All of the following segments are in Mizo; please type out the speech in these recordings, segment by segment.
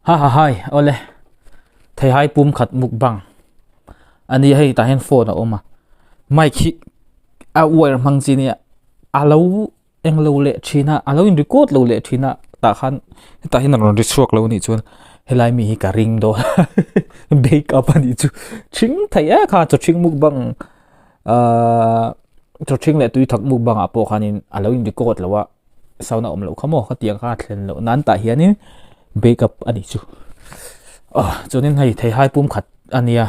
Ha ha hai awle theihai pum khat mukbang ani hei tah hian phone a awm a mic hi a wire hmang chi nia a lo eng lo leh thin a a lo in record lo leh thin a tah khan hetah hian a rawn ri chhuak lo anih chuan helai mi hi ka ring dawn bake up anih chu thing thei e kha chaw thing mukbang ahh chaw thing leh tui thak mukbang ah pawh khanin a lo in record lo a. Sound a awm loh kha maw khatiang kha a thlen loh nan tah hianin bake up a nih chu aw chuanin hei theihai pum khat a nia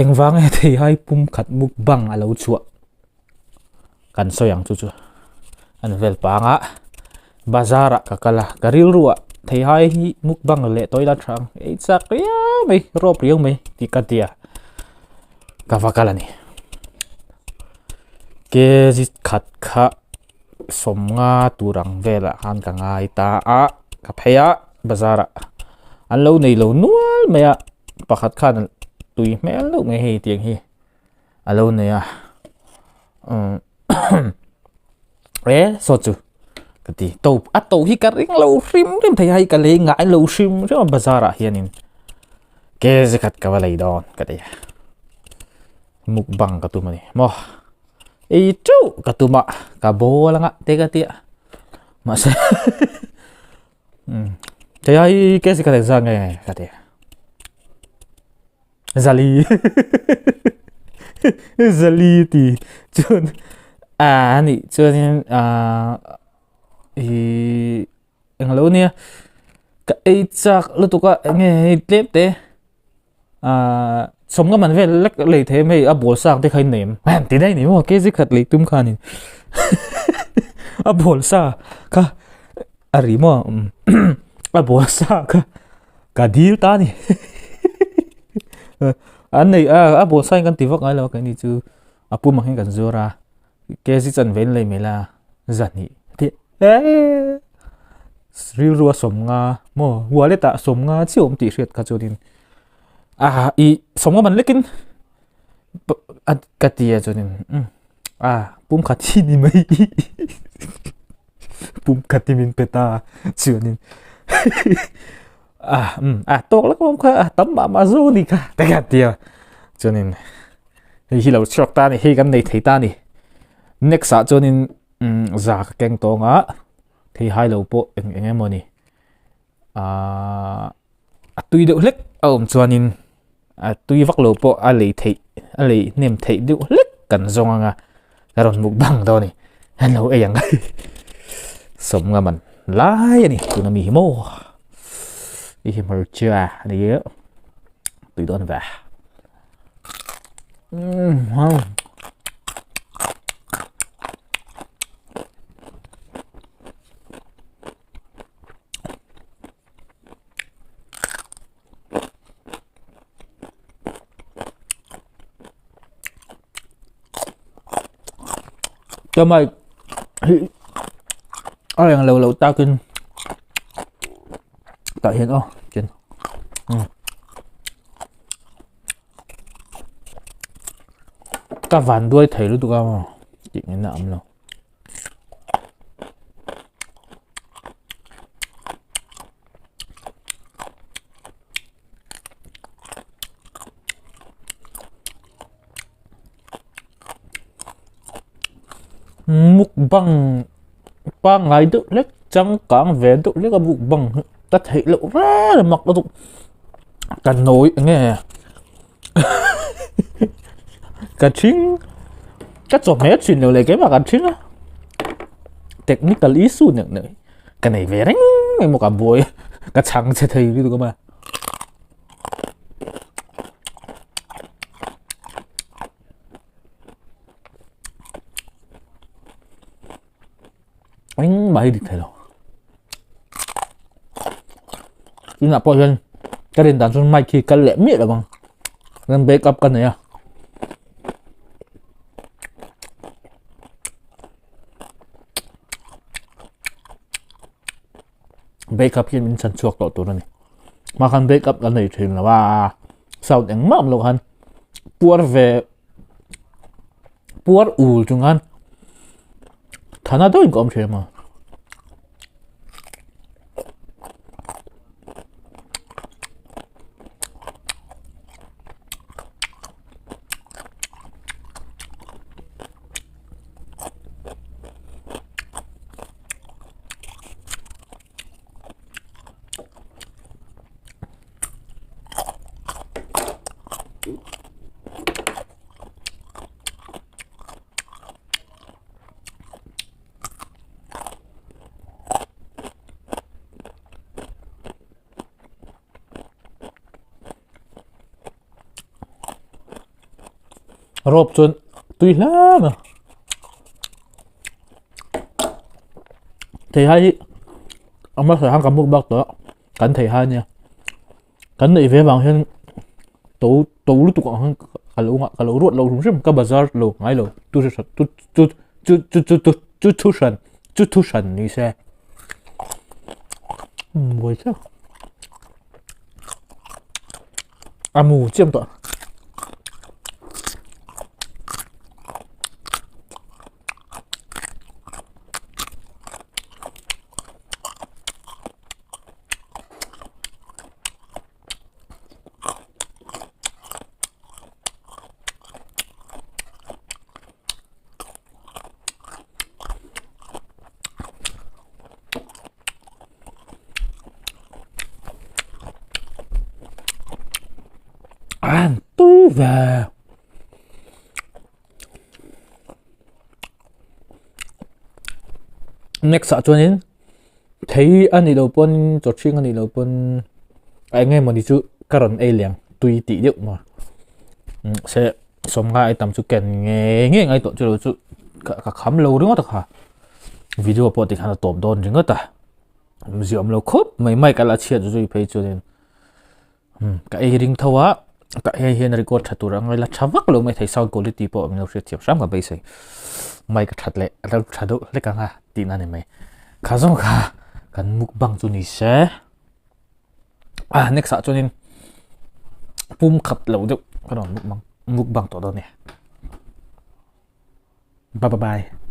engvang nge theihai pum khat mukbang a lo chhuah kan sawi ang chu chu an vel pang a bazar ah ka kal a ka rilru ah theihai hi mukbang leh tawh ila tha ang ei chak riau mai rawp riau mai tih ka ti a ka va kal a ni kg khat kha. Sawmnga tur ang velah khan ka ngai ta a ka phei a bazar ah an lo nei lo nual mai a pakhat khan tui hmel deuh mai hei tiang hi a lo nei a umm e saw chu ka ti to a to hi ka ring lo hrim hrim thei a hei ka lei ngai lo hrim hrim a bazar ah hianin kg khat ka va lei dawn ka ti a mukbang ka tum a ni maw. Ei teuh ka tum a ka ball anga te ka tia mahse kei ai ke si ka leh zan nge ka ti zali zali ti chuan a ni chuanin a ih englo nia ka ei chak lutuk a enge hei tlem te. Ahh sawmnga man vel lek lei thei em hei a ball sa ang te kha in nei em han ti daih ni maw kg khat lei tum khanin a ball sa kha a ri maw a ball sa kha ka dil ta a ni an nei a a ball sa in kan ti vak ngai lo a keini chu a pum ang hian kan zuar a kg chanve in lei mai la zahnih tih eee rilru a sawmnga maw wallet ah sawmnga chiah awm tih hriat kha chuanin ah ih sawmnga man lekin ka ti a chuanin umm ah pumkhat hi ni mai pumkhat hi min pe ta chuanin ah umm ah tawk lek awm kha tam mah mah zo ni kha te ka ti a chuanin hei hi lo chhuak ta a ni hei kan nei thei ta a ni next ah chuanin umm za ka keng tawng a thei hai lo pawh eng eng emaw ni ahh a tui deuh hlek a awm chuanin a tui vak lo pawh a lei theih a lei hnem theih deuh hlek kan zawng ang a ka rawn mukbang dawn a ni an lo ei ang sawmnga man lai a ni tuna mi hi maw hei hi hmarcha a ni a tui dawn ve. Ka mic hi a eng lo lo takin tah hian aw chuan Ka van duai thei lutuk a maw tih ngei na a awm lo. Mukbang pangngai deuh hlek changkang ve deuh hlek a mukbang hi ka theih loh reng a mak lutuk ka nawi eng nge ka thing ka chawhmeh thin lo leh keimah kan thing a technical issue neuh neuh hi ka nei ve reng emaw ka buai ka chhang che thei lutuk a maw. Engmah hi dik thei lo tunah pawh hian ka rin dan chuan mic hi kal leh miah lo ang kan back up ka nei a back up hian min chhan chhuak tawh tur a ni mah khan back up kan nei thin lo a sound engmah awm loh khan puar ve puar ul chung khan thana deuhin ka awm thin a. Rawp chuan tui hle mai. Theihai hi a hmasa khan ka mukbang tawh a kan theihai ania kan neih ve vang hian to to lutuk ang hian ka lo ngah ka lo ruat lo hrim hrim ka bazar lo ngai lo chu chu chu chu chu chu chu chu thu hran chu thu hran ni se buai thlak a mu chiam tawh. An tu ve. Next ah chuanin thei a nih loh pawn chaw ṭhing a nih loh pawn a eng emawni chu ka rawn ei leh ang tui tih deuh maw se sawmnga ai tam chu ken ngei ngei ngai tawh chu lo chu ka kham lo ringawt a kha video pawh tikhan a tawp dawn ringawt a awmzia awm lo khawp mai mic a la chhiat zui phei chuanin. Ka ei ring tho a, tah hian hian record tha tur ang ila tha vak lo mai thei sound quality pawh min lo hriat thiam hram ka beisei. Mic a that leh a lo tha deuh hlek ang a tihna ni mai. Kha zawng kha kan mukbang chu ni se. Ah next ah chuanin pum khat lo deuh ka rawn mukbang mukbang tawh dawn a ni. Bye bye.